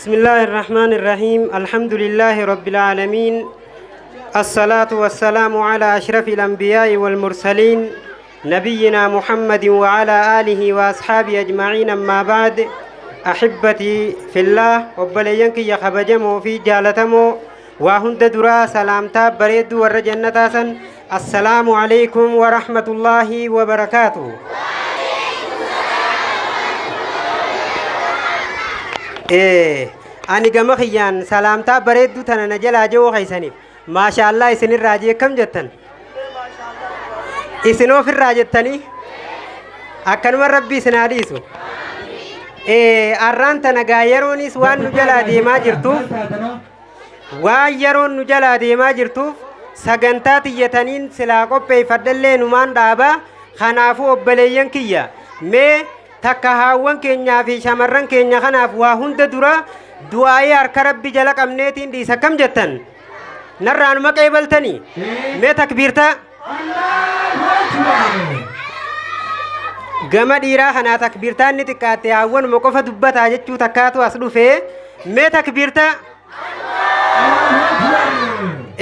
بسم الله الرحمن الرحيم الحمد لله رب العالمين الصلاة والسلام على أشرف الأنبياء والمرسلين نبينا محمد وعلى آله وأصحابه أجمعين أما بعد أحبتي في الله وبلينك يا خبجمو في جالتمو وهند درا سلامتا بريد ور جنتاسا السلام عليكم ورحمة الله وبركاته. Ani gama kiyyaan salaamtaa bareedduu tana na jalaa ji'oo keeysaniif maashaallaa isinirraa jee akkam jettan isin ofirraa jettanii akkanuma rabbi isin haa dhiisu. Arraan tana gaa yeroonis waan nu jalaa deemaa jirtuuf waan yeroon nu jalaa deemaa jirtuuf sagantaa tiyyataniin silaa qopheeffadhallee numaan dhaabaa. Kanaafuu obboleeyyan kiyya mee takka haawwan keenyaa fi shamarran keenya kanaaf waa hunda dura du'aayee harka rabbi jala qabneetiin dhiisa akkam jettan narraanuma qeebaltanii mee takbiirtaa gama dhiiraa kanaa takbiirtaan ni xiqqaatte haawwanuma qofa dubbataa jechuu takkaatu as dhufee mee takbiirtaa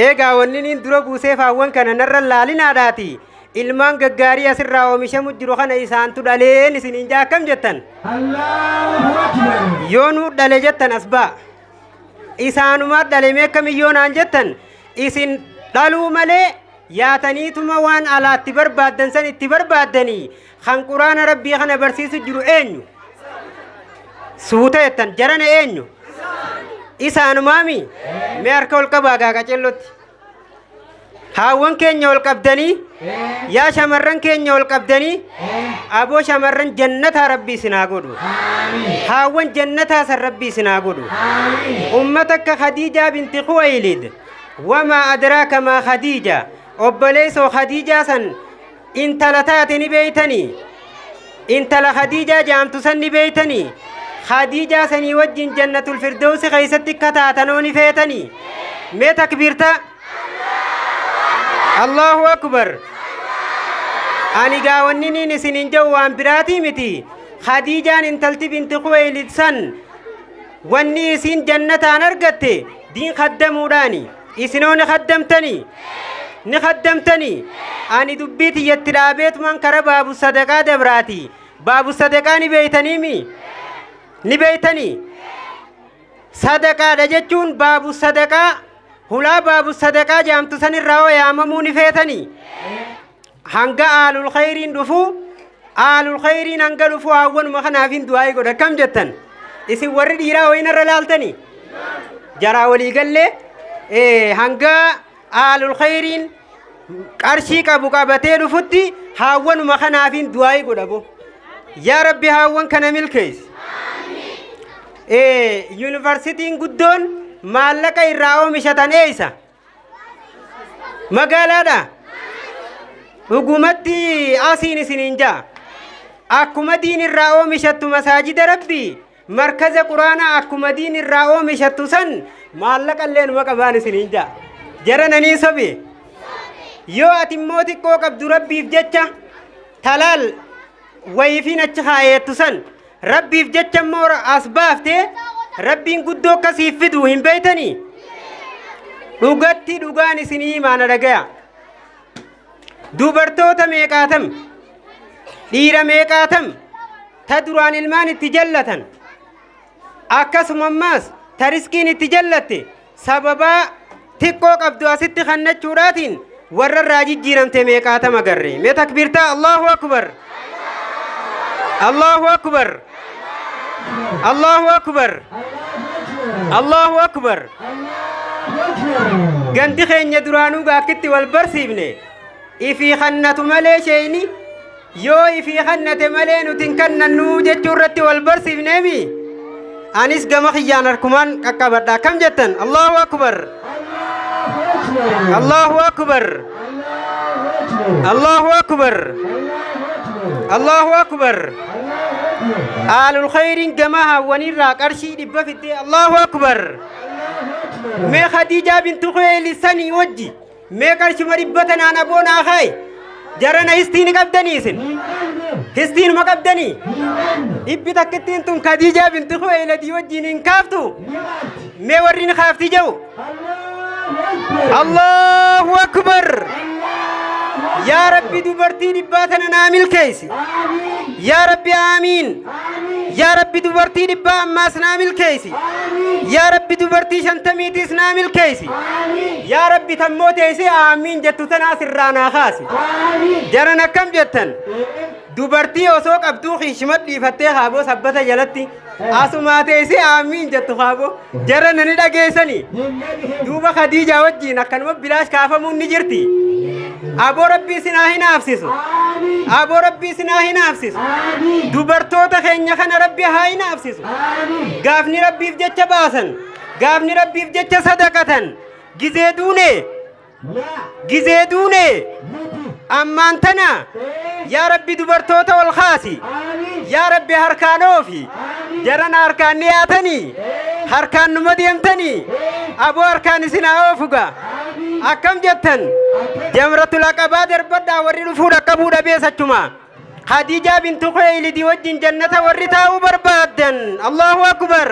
eegaa wanni niin dura buuseef haawwan kana narra laalinaadhaati ilmaan gaggaarii asirraa oomishamu jiru kana isaantu dhaleen isiniin jaa akkam jettan yoo nuu dhale jettan as ba'a isaanumaa dhale mee akkamiyyoo naan jettan isin dhaluu malee yaataniituma waan alaatti barbaaddan san itti barbaaddanii kan quraana rabbii kana barsiisu jiru eenyu suuta jettan jarana eenyu isaanumaami mee harka ol qabaa gaa qacellotti haawwan keenya ol qabdanii yaa shamarran keenya ol qabdanii aboo shamarran jannataa rabbii isin haa godhu haawwan jannataa san rabbii isin haa godhu ummata akka Khadiijaa binti Khuwaylid wamaa adraaka maa Khadiija obboleessoo Khadiijaa san intala taate ni beeytanii intala Khadiijaa jaamtu san ni beeytanii Khadiijaa sanii wajjin jannatul firdawsi keessatti akka taatanoo ni feetanii mee takbiirtaa Allahu akbar ani gaa wanni niin isinin jedhu waan biraatii miti Khadiijaan intalti binti Khuwaylid san wanni isin jannataan argatte diin khaddamuudhaani isinoo ni khaddamtanii ni khaddamtanii ani dubbii tiyyatti dhaabeetuman kara baabu sadaqaa dabraati baabu sadaqaa ni beeytaniimi ni beeytanii sadaqaadha jechuun baabu sadaqaa hulaa baabu sadaqaa jaamtu san irraa hoo yaamamuu ni feetanii hanga aalul khayriin dhufu aalul khayriin hanga dhufu haawwanuma kanaaf hin du'aa'ii godha akkam jettan isin warri dhiiraa wayiin irra laaltanii jaraa walii gallee hanga aalul khayriin qarshii qabu qabatee dhufutti haawwanuma kanaaf hin du'aa'ii godha bo yaa rabbi haawwan kana milkeessi. Yuunivarsiitiin guddoon maallaqa irraa oomishatan eessa? Magaalaadha. Dhugumatti asiin isiniin ja'a. Akkuma diin irraa oomishattu masaajida rabbii markaza quraanaa akkuma diin irraa oomishattu san maallaqa illee numa qabaan isiniin ja'a. Jara nanii sobe. Yoo ati immoo xiqqoo qabdu rabbiif jecha talaal wayiifiin achi kaa'eettu san rabbiif jecha immoo as baaftee rabbiin guddoo akkasiif fidu hin beeytanii dhugatti dhugaan isinii himaana dhagaya dubartoota meeqaatam dhiira meeqaatam ta duraan ilmaan itti jallatan akkasuma ammaas ta riskiin itti jallatte sababaa xiqqoo qabdu asitti kannachuudhaatiin warra irraa jijjiiramte meeqaatam agarre mee takbiirtaa Allahu akbar Allahu akbar Allahu akbar Allahu akbar gandi keenya duraanuu gaakkitti wal barsiifne ifii kannatu malee sheeyni yoo ifii kannate malee nuti hin kannannuu jechuu irratti wal barsiifneemi anis gama kiyyaan harkumaan qaqqabadha akkam jettan Allahu akbar Allahu akbar Allahu akbar Allahu akbar aalul khayriin gama haawwanirraa qarshii 100 fiddee Allahu akbar mee Khadiijaa bintu Khuwaylid sanii wajji mee qarshuma 100 tanaan aboo naa kaa'i jarana histii ni qabdanii isin Histiinuma qabdanii? Dhibbi takkittiin tun Khadiijaa binti Khuweyladii wajjin hin kaaftu? Mee warri ni kaafti jedhu? Allahu Akbar! Yaa Rabbi dubartii dhibbaa tana naa milkeessi. Yaa Rabbi aamiin. Yaa Rabbi dubartii dhibbaa ammaas naa milkeessi. Yaa Rabbi dubartii shantamiitiis naa milkeessi. Yaa Rabbi tammoo teessee aamiin jettu tanaas irraa naa kaasi. Jaran akkam jettan? Dubartii osoo qabduu kiishima dhiifattee haaboo sabbata jalatti asumaa teessee aamiin jettu haaboo jara nani dhageessanii. Duuba Khadiijaa wajjiin akkanuma bilaash kaafamuun ni jirti. Aboo Rabbii sinaa hinaafsisu. Aboo Rabbii sinaa hinaafsisu. Dubartoota keenya kana Rabbi haa hinaafsisu. Gaafni Rabbiif jecha baasan, gaafni Rabbiif jecha sadaqatan, gizee duune, gizee duune, ammaan tana yaa Rabbi dubartoota ol kaasi. Yaa Rabbi harkaan oofi. Jarana harkaan ni yaatanii. Harkaan numa deemtanii. Aboo harkaan isin haa oofugaa. Akkam jettan? Jamratul Aqabaa darbadhaa warri dhufuu dhaqqabuu dhabees achuma. Khadiijaa bintu Khuwaylidi wajjin jannata warri taa'uu barbaaddan. Allahu Akbar.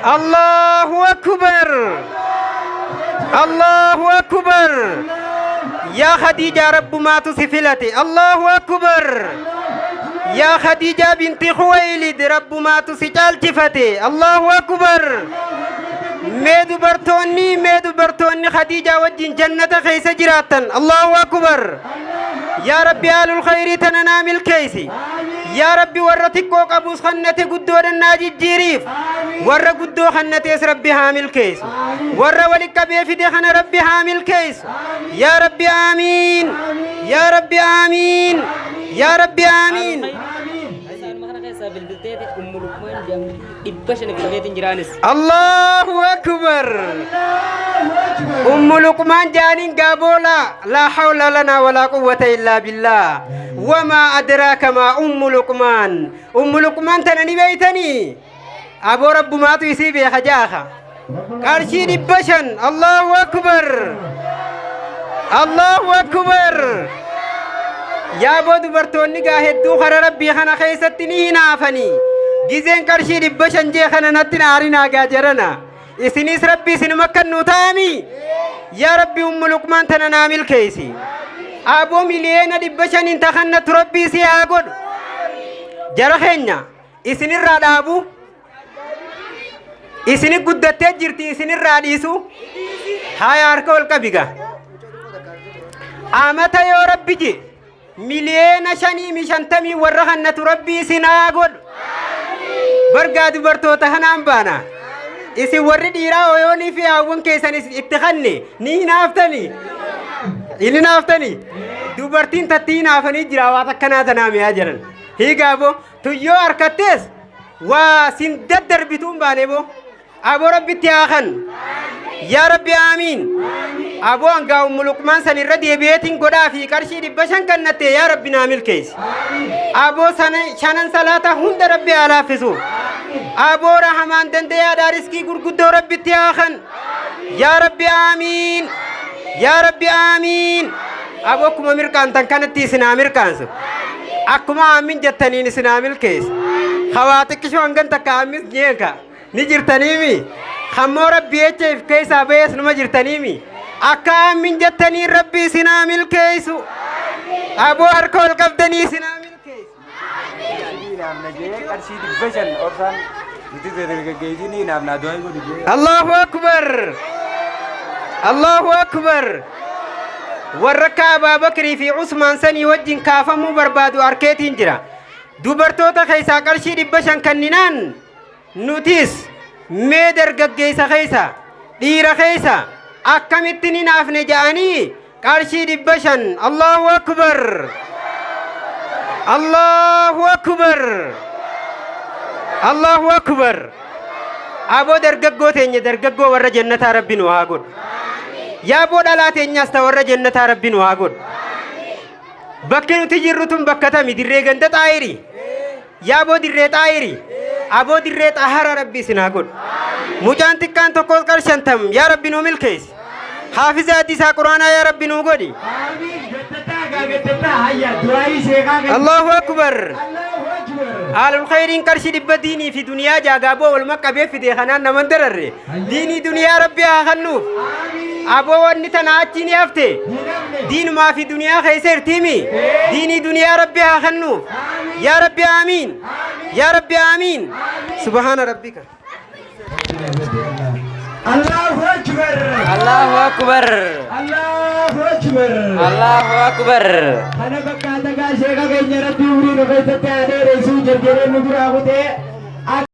Allahu Akbar. Allahu Akbar. Yaa Khadiijaa Rabbumaatu si filate. Allahu Akbar. Yaa Khadiijaa binti Khuwaylid Rabbumaatu si caalchifate. Allahu Akbar. Mee dubartoonni mee dubartoonni Khadiijaa wajjin jannata keessa jiraattan. Allahu Akbar. Yaa Rabbi aalul khayrii tana naa milkeessi. Yaa Rabbi warra xiqqoo qabus kannate guddoodhan naa jijjiiriif. Warra guddoo kannatees Rabbi haa milkeessu. Warra wali qabee fide kana Rabbi haa milkeessu. Yaa Rabbi aamiin. Yaa Rabbi aamiin. Yaa Rabbi aamiin. Isaanuma kana keessaa bilbilteeti Ummu Luqmaan jedhamti 500 filateetiin jiraanis. Allahu Akbar. Ummu Luqmaan jaaniin gaaboola laa hawla lanaa walaa quwwata illaa billaah. Wamaa adraaka maa Ummu Luqmaan. Ummu Luqmaan tana ni beeytanii? Aboo Rabbumaatu isii beeka jaaka. Qarshii 500. Allahu Akbar. Allahu Akbar. Yaaboo dubartoonni gaa hedduu kara Rabbii kana keessatti ni hinaafanii. Gizeen qarshii 500 jee kana natti hin aarinaa gaa jarana. Isinis Rabbi isinuma akka nuu ta'ami. Yaa Rabbi Ummu Luqmaan tana naa milkeessi. Aboo miliyoona 500n takannatu Rabbi isii haa godhu. Jara keenya isinirraa dhaabu. Isini guddattee jirti isinirraa dhiisu. Haya harka ol qabiga. Amata yoo Rabbi je miliyoona 55 warra kannatu Rabbi isin haa godhu. Bargaa dubartoota kanaan baana. Isin warri dhiiraa oyoonii fi haawwan keessan itti kanne ni hinaaftanii. Hin hinaaftanii. Dubartiin tatti hinaafanii jira waan akkanaa tanaa mi'aa jiran. Hiigaa boo tuyyoo harkattees waa sin daddarbituun baane boo. Aboo Rabbitti haa kan. Yaa Rabbi aamiin. Aboo hangaa Ummu Luqmaan san irra deebi'eetiin godhaa fi qarshii 500 kennatte yaa Rabbi naa milkeessi. Aboo sana shanan salaata hunda Rabbi haa laaffisu. Aboo rahamaan dandayaadhaa riskii gurguddoo Rabbitti haa kan. Yaa Rabbi aamiin. Yaa Rabbi aamiin. Aboo akkuma mirqaantan kanatti isin haa mirqaansu. Akkuma aamiin jettaniin isin haa milkeessu. Hawaa xiqqishoo hangan takka aamis jeenka. Ni jirtaniimi. Kammoo Rabbi jecha if keessaa bahees numa jirtaniimi. Akka aamiin jettaniin Rabbi isin haa milkeessu. Aboo harka ol qabdanii isin haa milkeessu. Qarshii 500 obsaan nuti dargaggeeyyiin naaf naa du'aa godhu jee. Allahu Akbar. Allahu Akbar. Warra akka Abaa Bakrii fi Usmaan sanii wajjin kaafamuu barbaadu arkeetiin jira. Dubartoota keessaa qarshii 500 kenninaan nutis mee dargaggeessa keessa dhiira keessa akkamitti ni naafne ja'anii qarshii 500. Allahu Akbar. Allahu Akbar. Allahu Akbar. Aboo dargaggoo teenya dargaggoo warra jannataa Rabbi nu haa godhu. Yaaboo dhalaa teenyaas ta warra jannataa Rabbi nu haa godhu. Bakki nuti jirru tun bakka tami dirree ganda xaayiri. Yaaboo dirree xaayiri. Aboo dirree xaahara Rabbi isin haa godhu. Mucaan xiqqaan tokkos qar 50 yaa Rabbi nuu milkeessi. Haafiza hadiisaa Quraanaa yaa Rabbi nuu godhi. argatetta hayya du'aayii sheekaa kan. Allahu akbar. Allahu akbar. Aalul khayriin qarshii dhibba diinii fi duniyaa jaagaaboo waluma qabee fide kanaan naman dararre. Diinii duniyaa rabbi haa kennuuf. Amiin. Aboo wanni tana achi ni hafte. Hin hafne. Diinumaa fi duniyaa keessa hirtiimi. Diinii duniyaa rabbi haa kennuuf. Yaa rabbi aamiin. Yaa rabbi aamiin. Subhaana rabbika. Allahu akbar. Allahu akbar. Allahu akbar. Allahu akbar. Kana fakkaata gaa sheeka keenya rabbi umrii nu keessatti haa dheeressu jarjareen nu duraa kutee.